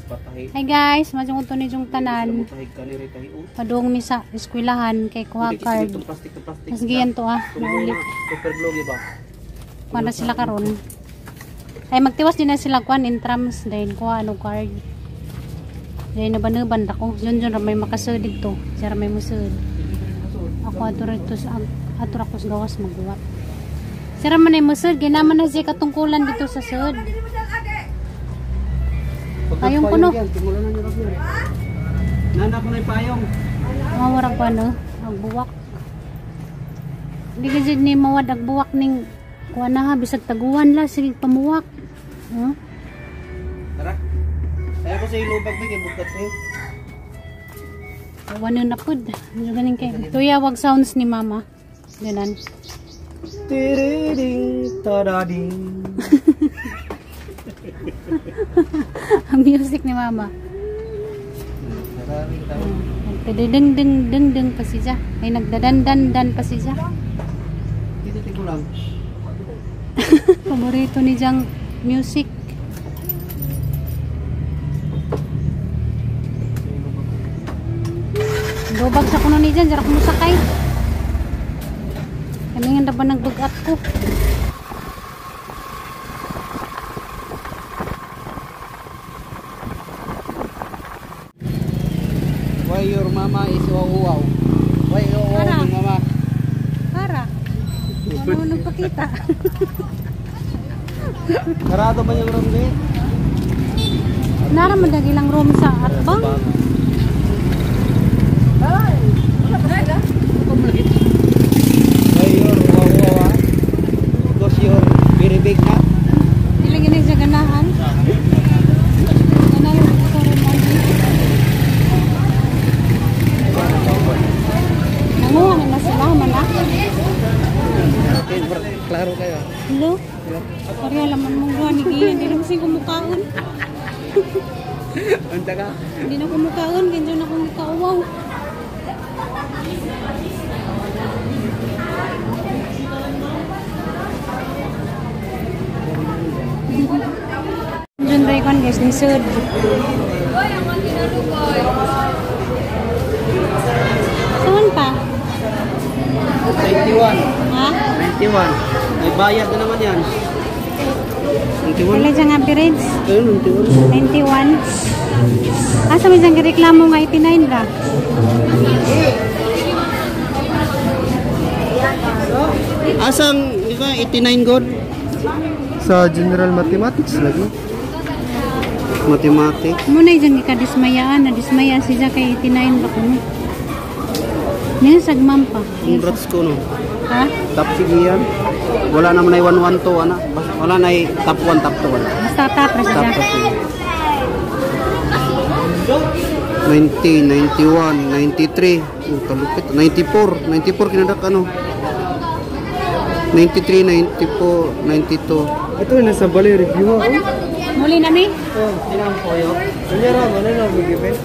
Patahi. Hi guys, majong to ni jung tanan. Patahi ka ni tahi. Padung mi sa eskwelahan kay kuha card. Itong plastic, itong plastic. Mas giyan to ah, nauli. Super glue ba? Kuha na sila karon. Ay magtiwas din na sila kuan intrams dahil kuha ano card. Dahil nabanuban ako. Yun yun ra may makasud dito. Siya ra may musud. Ako ato ra to sa ato ra ko sa gawas magbuhat. Siya ra man ay musud ginaman na siya katungkulan dito sa sud. Payong kuno. Nana ko na yung payong. Mawara ko ano, agbuwak. Hindi kasi ni mawad agbuwak ning kuha na ha, bisag taguan la, sige pamuwak. Huh? Tara. Ayaw ko sa ilubag ba, kay bukat sa'yo. Wano na pud. Medyo ganing kay. Tuya, wag sounds ni mama. Ganan. Tiriding, tadading. Ang music ni mama. Maraming tao. Nagdadeng deng deng deng pa siya. Ay nagdadan-dan-dan pa siya. Dito tingko lang. Paborito ni Jang music. Lubag sa kuno ni Jan, jarak mo sakay. Kami nga na ba nagbugat ko? Why your mama is wow wow? Why wow wow Para. your mama? Para. Ano nagpakita? Sarado ba yung room ni? Nara man dagi lang room sa atbang. Why your wow wow ah? Because you're very big na. Dili gini siya ganahan. Ganahan sa room lagi. Nanguha na na sila man ah. Okay, klaro kayo. Hello? Pareha laman mong buwan ni Gian. Hindi na kasi kumukaon. Unta ka? Hindi na kumukaon. Ganyan na akong ikauwaw. Diyan Raycon guys, ni Sud. Saan pa? 91. Ha? 91. May bayad na naman yan. 91. Wala diyang average. Ayun, 91. 91. Asa may diyang reklamo nga 89 ra? Asang, di ba, 89 god? Sa General Mathematics lagi. Mathematics. Muna diyang gikadismayaan. Nadismaya siya kay 89 ba kuno? Niya sagmam pa. Congrats ko no. Ha? Top sige yan. Wala naman ay 112 ana. Wala na ay top 1, top 2 ana. Basta top ra Top siya. kasi. 90, 91, 93. Oh, kalupit. 94. 94 kinadak ano. 93, 94, 92. Ito yung nasa balay review. Oh. Muli na mi. Oh, tinang koyo. Ano ra man na magibin?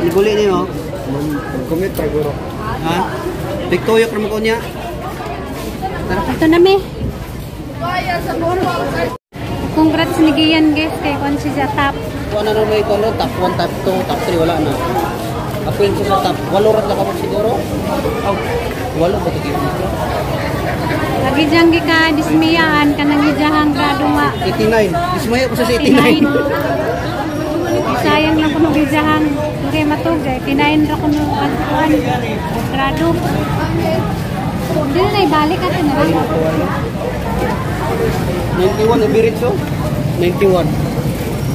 Niguli niyo. Commit ra guro. Ha? Victoria kamo ko niya. Ito na mi. Congrats ni Gian guys kay kung siya top. Kuha na naman ito, no? Top 1, top 2, top 3, wala na. Ako yun siya sa top. Walo rat na kapag siguro. Oh, walo ba ito? Lagi diyang gika dismayaan kanang gijahang grado nga 89. Dismaya ko siya sa 89. 89. Sayang lang kuno gijahang kay matug 89 ra kuno ang kuan grado. Dili na ibalik ato na lang. 91 average oh. 91.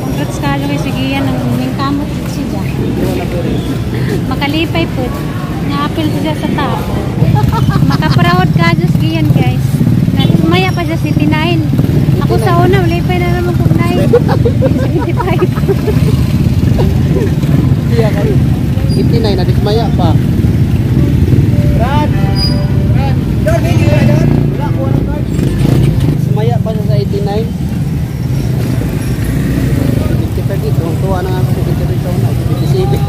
Congrats kayo kay Sigian ang ningkamot siya. 91 average. Makalipay pud. Naapil siya sa top. Makaproud ka Diyos Gian guys. Nadismaya pa siya sa 89. Ako sa una, malipay na naman kung 9. 75. Iya kan. 89 na dismaya pa. Brad. Brad. Don, hindi ka don. Wala ko ng card. Dismaya pa siya sa 89. 55 dito. Ang tuwa na nga ako sa 55 sa una. 57.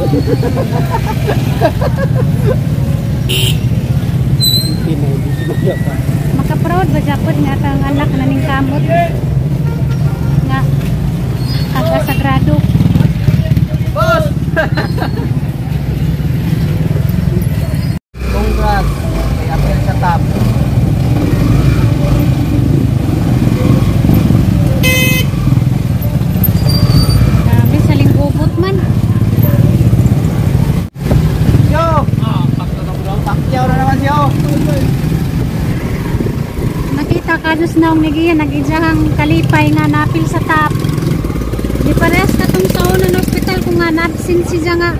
89. Dismaya pa. Makaproud ba japod nga atang anak na ning kamot nga taga sa grado. Sus naong nigiya nag-ijahang kalipay nga napil sa top. Di parehas katong sa unang ospital kung nga na-absent siya nga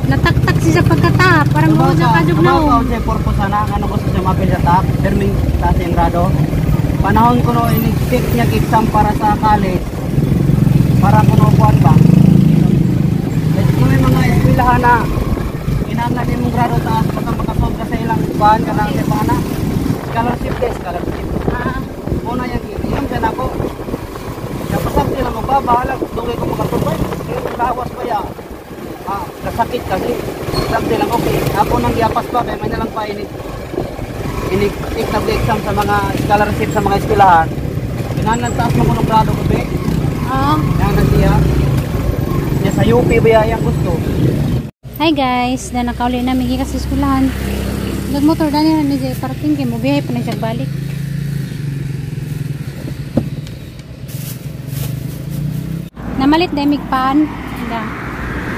nataktak siya pagkatap. Parang mo siya kajug naong. Sa purpose ana, ano ko sa mapil sa top, perming taas yung grado. Panahon ko no ini-take niya exam para sa college. Para kuno kuan ba? Kung may mga eskwelahan na kinahanglan nimong grado taas basta makasolve ka sa ilang kuan kanang sa pana. Scholarship test, scholarship. Una yang iyong siya nako. Napasab sila mo ba bahala dugay ko makasurvive. Kaya lawas pa ya. Ah, kasakit kasi. Sabi lang okay, ako nang giapas pa kay man na lang pa ini ini take na exam sa mga scholarship sa mga eskwelahan. Kinahanglan taas mo kunong grado ko be. Oo. Yan na siya. Niya sa UP ba yang gusto. Hi guys, na nakauli na migi kasi eskwelahan. Nagmotor dani na ni Jay parking kay mobiyahe pa na siya balik. Namalit dahil migpaan. Da.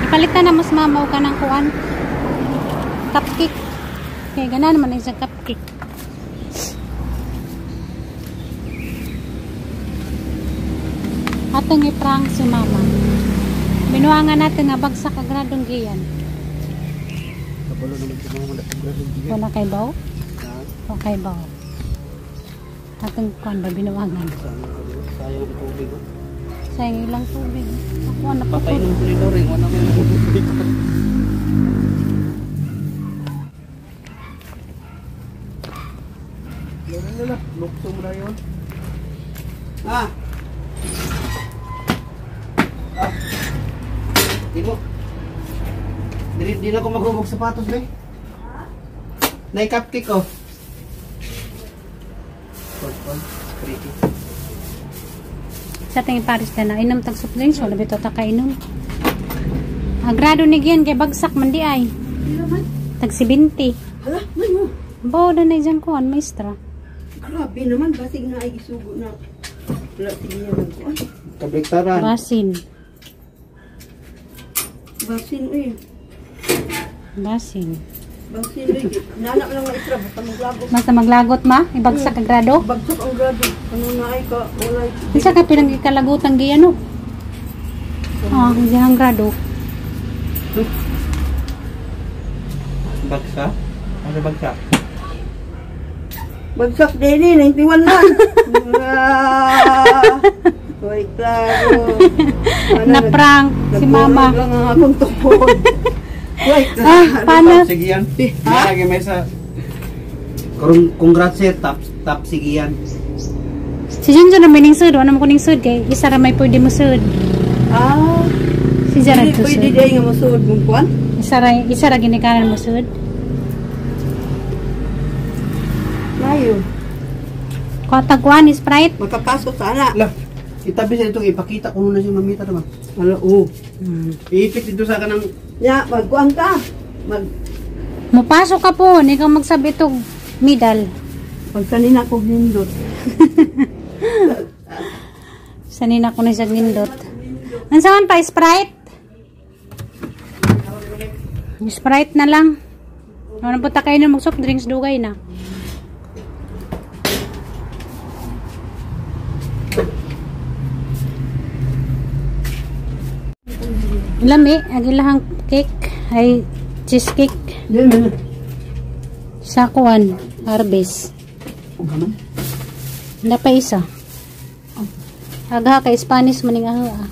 Ipalitan na mas mamaw ka ng kuan. Cupcake. Kaya ganan naman isang cupcake. Atong i-prank si mama. Binuangan natin nga bagsak ang gradong giyan. Kabalo naman si mama na grado. Wala kay baw? Okay baw. Atong kuan ba binuangan? Sayang ang tubig. Oh. Sayang ilang tubig. Ako na pa. Patay nung tinidor eh. Wala may tubig. Lala, lala. Lukso mo na yun. Ah! Ah! Di mo. Di na ako maghubog sapatos, be. Nay cupcake, oh. Cold, cold. Creepy. Sa tingin Paris na inom tag soft drinks wala bitaw ta kainom. Agrado ni Gian kay bagsak man di ay. Tag 70. Hala, man mo. Bao na na dyan kuan maestra. Grabe naman, basig na ay gisugo na. Wala sige niya nagkuan. Kabliktaran. Basin. Basin eh. Basin. Basin eh. Nanak lang maestra, basta maglagot. Basta maglagot ma, ibagsak ang grado. Bagsak ang grado. Ano na ay ka, wala. Isa ka pinang ikalagutan giyan no. Ah, ang grado. Bagsa? Ano bagsa? Bagsak din eh, 91 na. Ah, Wait, klaro. Ano, Na prank si mama. Nagburog lang ang akong tukod. Wait, Ah, paano? Sige yan. Ha? Lagi may sa... Congrats sir, top, top sige yan. Si Junjun na may ningsud, wala mo kuning sud kay isa ra may pwede mo sud. Ah, Si Jared pwede, to pwede sud. din nga masuod mong kuan. Isa ra ginikanan mo sud. Layo. Kotag kuan Sprite. Makapasok sana. Lah, itabi sa itong ipakita ko muna si mamita naman. Hala, oo. Iipit dito sa kanang Ya, magkuan ka. Mag Mupasok ka po, ikaw magsabi itong medal. pagsanina ko nindot. Sanina ko na siya nindot. Ansaman pa, Sprite? Sprite na lang. Ano po ta kayo na mag soft drinks dugay na. Lami, ang ilahang cake ay cheesecake Yan, yan. sa kuan, harvest. Hindi pa isa. Agha kay Spanish maning aho ah.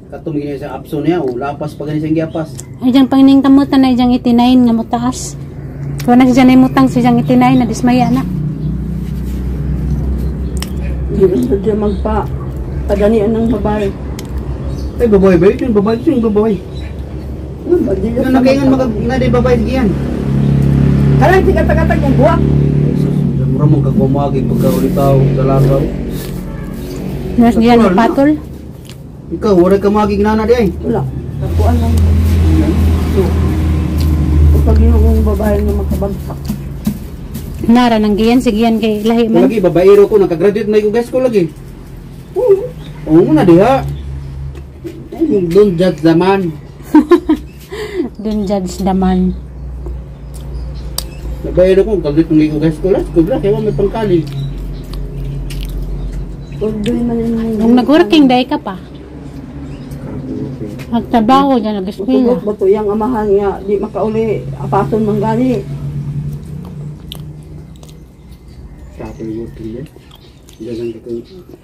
Katong gini sa apso niya, o lapas pa gani siyang giapas. Ay diyang pangning kamutan na diyang 89 nga mutaas. Kung na siya na mutang siya diyang 89 na dismaya na. Hindi na siya magpa padanian ng babae. Ay, babae ba yun? Babae yun, babae. Ano ba? Di Yung nakaingan mag na di babae sigian. Karang si kata-kata kong buwak. Mura mong kagwamagi pagka ulitaw, dalagaw. Nurse diyan Natural na. patol. Ikaw, wala ka magiging nana di ay. Wala. Kakuan lang. So, pag yung babae na makabagsak. Nara nang giyan sigian kay lahi man. Lagi babaero ko nakagraduate na ko guys ko lagi. Oo. Oo na diha. Ay, don't judge the man. Don't judge the man. Babaero ko graduate na ko guys ko last ko bra kay wa may pangkali. Nung nag-working day ka pa. Nagtrabaho dyan, nag-eskwela. Tugot ba to yang amahan nga di makauli apason man gani. Proper working yan. Dagang ko.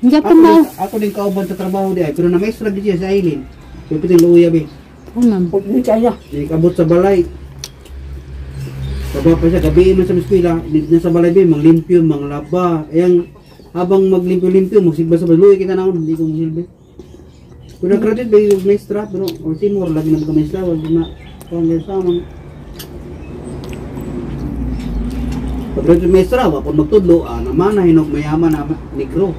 Hindi pa mo. Ako din kauban sa trabaho di ay pero na maestra gid siya sa Aileen. Pero piting luya be. Ano? Pag di kaya. Di kabot sa balay. Kaba pa siya, gabi man sa eskwela, nasa balay be, manglimpyo, manglaba. Ayang habang maglimpyo-limpyo, magsigba sa balay, kita na hindi ko musilbi. Pero nag-graduate ba yung maestra, pero or timor, lagi na magka-maestra, wag na, kung sa man. Pag-graduate maestra, wapon magtudlo, naman na hinog mayaman na negro.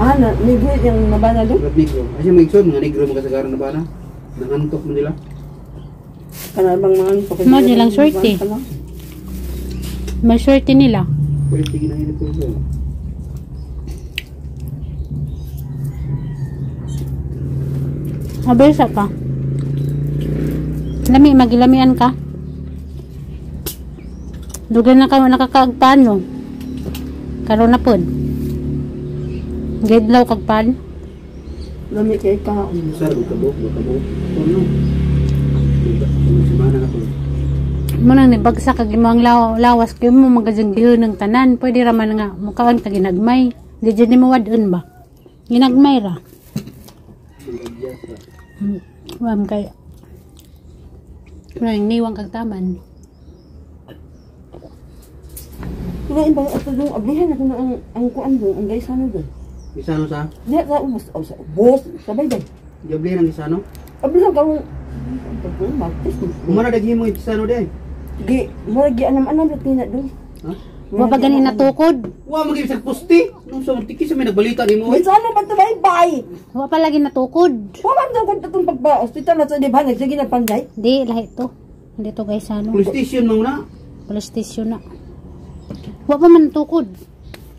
Ah, na negro yung nabana do. Surat negro. Kasi mga igsoon, mga negro makasagaran na ba na? Nangantok mo nila. Kana bang mga ano, Mo nilang swerte. May swerte nila. Pwede sige na ko ito. Abersa pa. Lami, magilamian ka. Dugay na ka nakakaagpan no. Karon na pod. Gidlaw kag pan. Lami kay ka. Sar, magkabok, magkabok. Ano? Semana na ko. Mo nang nibagsak kag imong lawas kay mo magadyang gihon ng tanan. Pwede ra man nga mukaan ka ginagmay. Di jud nimo wad-on ba? Ginagmay ra. Wam kay Nang niwang kag taman. Kaya ba ato dong ablihan ako na ang kuan dong ang gaysano dong. Isano sa? Diha sa ubos, oh, sa ubos, sabay day. Jablihan ang isano? Ablihan ka mo. Martes. Kumana daghi mo isano di ay. Gi, mura gi anam-anam ra tina dong. Ha? Wa pa gani natukod. Wa magib sa pusti. Nung sa tiki sa may nagbalita nimo. May sana ba ito bye? Wa pa lagi natukod. Wa man daw kung tatong pagba ospital na sa diba nagsige na panday. Di lahi to. Hindi to guys ano. Police station mo na. Police station na. Wa pa man tukod.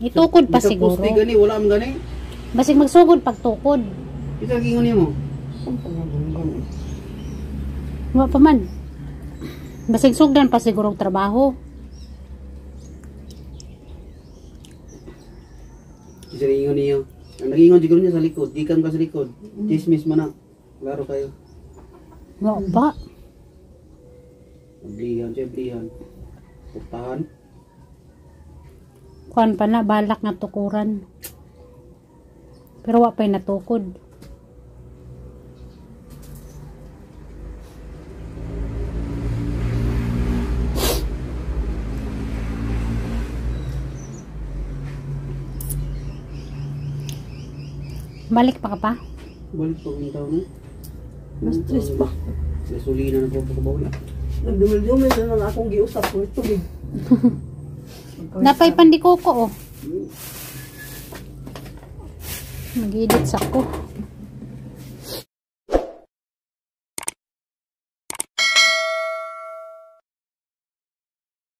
Itukod pa Bisag siguro. Pusti gani wala man gani. Basig magsugod pag tukod. Isa gingon nimo. Wa pa man. Basig sugdan pa siguro og trabaho. Isa gingon niyo. Ang nagingon siguro niya sa likod, gikan ka sa likod. Chismis man na. Klaro kayo. Wa pa. Blihan siya, blihan. Putahan. Kuan pa na balak nga tukuran. Pero wa pa'y natukod. Balik pa ka pa? Balik pa kung taon na. Mas stress pa. Gasolina na po pagkabawi. Nagdumil-dumil na lang akong giusap ko tubig. Napay pandikoko oh. Mag-edit sa ko.